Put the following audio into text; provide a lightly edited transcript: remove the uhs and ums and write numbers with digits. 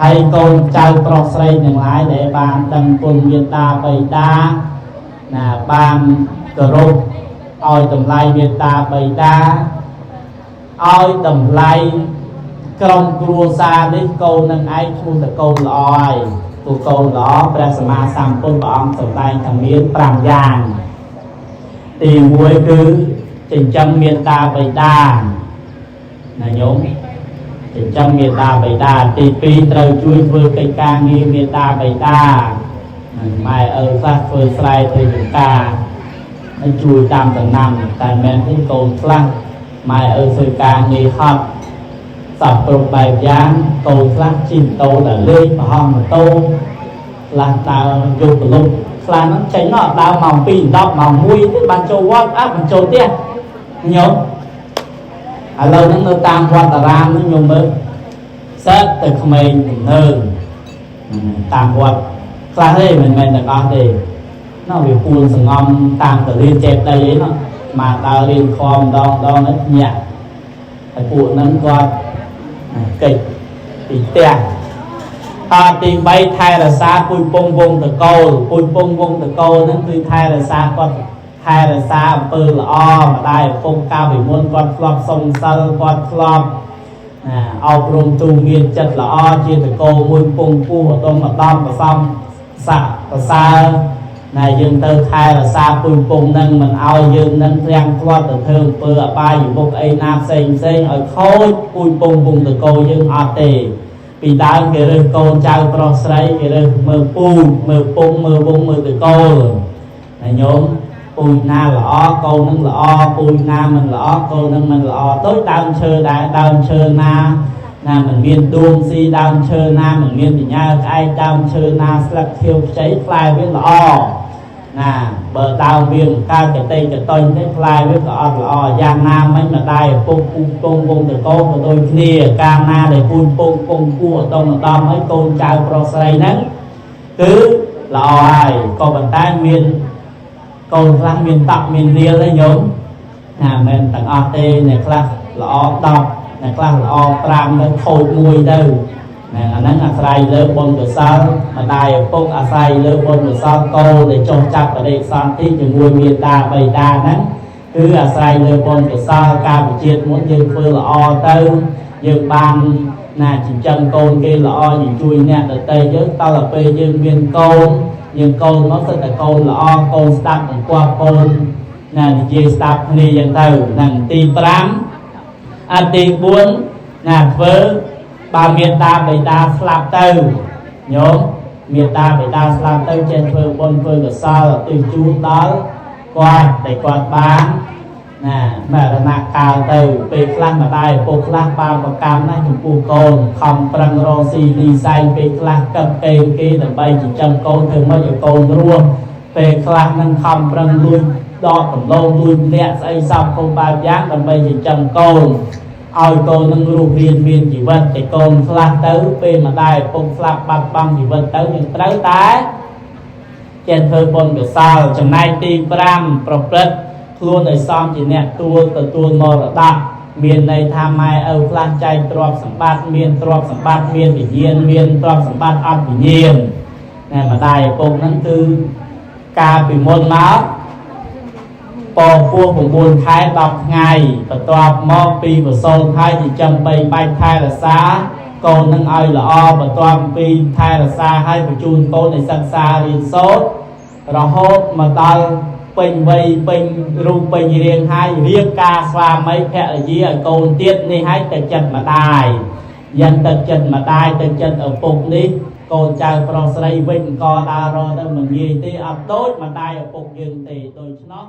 ហើយកូនចៅប្រុសស្រីទាំងឡាយដែលបានដឹងគុណមេត្តាបិតាណាបានគោរពឲ្យតម្លៃមេត្តាបិតាឲ្យតម្លៃក្រុមគ្រួសារនេះកូននឹងឯងឈ្មោះតកូនល្អហើយទូកូនល្អព្រះសម្មាសម្ពុទ្ធព្រះអង្គសម្ដែងថាមាន5យ៉ាងទី1គឺចិញ្ចឹមមេត្តាបិតាណាញោមចិញ្ចឹមមេត្តាបិតាទី2ត្រូវជួយធ្វើកិច្ចការងារមេត្តាបិតាម៉ែឪខ្លះធ្វើស្រែធ្វើចម្ការហើយជួយតាមដំណាំតែមិនទេកូនខ្លះម៉ែឪធ្វើការងារហត់សពគ្រប់បែបយ៉ាងកូនខ្លះជិះម៉ូតូដល់លេងប្រហោះម៉ូតូខ្លះដើរយកប្រលប់ខ្លះហ្នឹងចេញមកដើរម៉ោង2 10ម៉ោង1ទៀតបានចូលវត្តអើបានចូលផ្ទះញោមឥឡូវហ្នឹងនៅតាមវត្តអារាមហ្នឹងញោមមើលសិតតែក្មេងទំនើងតាមវត្តខ្លះទេមិនមែនទាំងអស់ទេណោះវាពួនសងំតាមតលៀនចេតដីអីណោះមកដើររៀនខំម្ដងម្ដងហ្នឹងញាក់ហើយពួកហ្នឹងគាត់កិច្ចពីផ្ទះអទី3ថែរក្សាពូជពងវងតកូលពូជពងវងតកូលហ្នឹងគឺថែរក្សាគាត់ថែរក្សាអំពើល្អម្ដាយឪពុកកាលពីមុនគាត់ធ្លាប់សុំសិលគាត់ធ្លាប់ណាអប់រំទូមានចិត្តល្អជាតកូលមួយពងពោះឧត្តមឧត្តមប្រសំស័កប្រសើរណាយើងទៅថែរក្សាពូជពងនឹងមិនឲ្យយើងនឹងធ្លាំងធ្លាត់ទៅធ្វើអំពើអបាយមុខអីណាផ្សេងផ្សេងឲ្យខូចពូជពងវងតកូលយើងអត់ទេពីដើមគេរើសកូនចៅប្រុសស្រីគេរើសមើលពូជមើលពងមើលវងមើលតកូលណាញោមពូជណាល្អកូននឹងល្អពូជណាមិនល្អកូននឹងមិនល្អដូចដើមឈើដែរដើមឈើណាណាមិនមានដួងស៊ីដើមឈើណាមិនមានបញ្ញាក្អែកដើមឈើណាស្លឹកខៀវខ្ចីផ្លែវាល្អណាបើដើមវាមិនកើតកតេកតុញទេផ្លែវាក៏អត់ល្អយ៉ាងណាមិញម្ដាយឪពុកពូជពងវងតកោក៏ដូចគ្នាកាលណាដែលពូជពងពងគួឧត្តមឧត្តមហើយកូនចៅប្រុសស្រីហ្នឹងគឺល្អហើយក៏ប៉ុន្តែមានកូនខ្លះមានតក់មាននាលទេញោមណាមិនទាំងអស់ទេអ្នកខ្លះល្អ10អ្នកខ្លះល្អ5ទៅខូចមួយទៅណាអាហ្នឹងអាស្រ័យលើបុណ្យកុសលម្ដាយឪពុកអាស្រ័យលើបុណ្យកុសលកូនដែលចុះចាប់បដិសន្ធិជាមួយមេដាបិតាហ្នឹងគឺអាស្រ័យលើបុណ្យកុសលកាលវិជាតិមុនយើងធ្វើល្អទៅយើងបានណាចិញ្ចឹមកូនគេល្អយើងជួយអ្នកដទៃយើងតទៅពេលយើងមានកូនយើងកូនមកសិតតែកូនល្អកូនស្ដាប់បង្គាប់កូនណានិយាយស្ដាប់គ្នាយ៉ាងទៅហ្នឹងទី5អាទី4ណាធ្វើបើមេត្តាបិតាស្លាប់ទៅញោមមេត្តាបិតាស្លាប់ទៅចេះធ្វើបុណ្យធ្វើកុសលឧទ្ទិសជូនដល់គាត់ដែលគាត់បានណាមរណៈកាលទៅពេលខ្លះម្ដាយឪពុកខ្លះបាបកម្មណាស់ចំពោះកូនខំប្រឹងរកស៊ីលីសែងពេលខ្លះកឹបកេងគេដើម្បីចិញ្ចឹមកូនធ្វើម៉េចឲ្យកូនរស់ពេលខ្លះនឹងខំប្រឹងលួចដកដំឡូងលួចលាក់ស្អីសពគ្រប់បែបយ៉ាងដើម្បីចិញ្ចឹមកូនឲ្យកូននឹងរស់រានមានជីវិតតែកូនខ្លះទៅពេលម្ដាយឪពុកស្លាប់បាត់បង់ជីវិតទៅយើងត្រូវតែចេះធ្វើបុណ្យកុសលចំណែកទី5ប្រព្រឹត្តខ្លួនឲ្យសមជាអ្នកទួលទទួលមរតកមានន័យថាម៉ែឪខ្លះចែកទ្រព្យសម្បត្តិមានទ្រព្យសម្បត្តិមានវិញ្ញាណមានទ្រព្យសម្បត្តិអត់វិញ្ញាណណែម្ដាយឪពុកហ្នឹងគឺកាលពីមុនមកពពោះ9ខែ10ថ្ងៃបន្ទាប់មកពីប្រសូតហើយចិញ្ចឹមបីបាច់ថែរក្សាកូននឹងឲ្យល្អបន្ទាប់ពីថែរក្សាឲ្យបញ្ជូនកូនឲ្យសិក្សារៀនសូត្ររហូតមកដល់ពេញវ័យពេញរូបពេញរាងហើយរៀបការស្វាមីភរិយាឲ្យកូនទៀតនេះហើយទៅចិត្តម្ដាយយ៉ាងទឹកចិត្តម្ដាយទឹកចិត្តឪពុកនេះកូនចៅប្រុសស្រីវិញក៏ដើររទៅមិនងាយទេអត់ដូចម្ដាយឪពុកយើងទេដូច្នោះ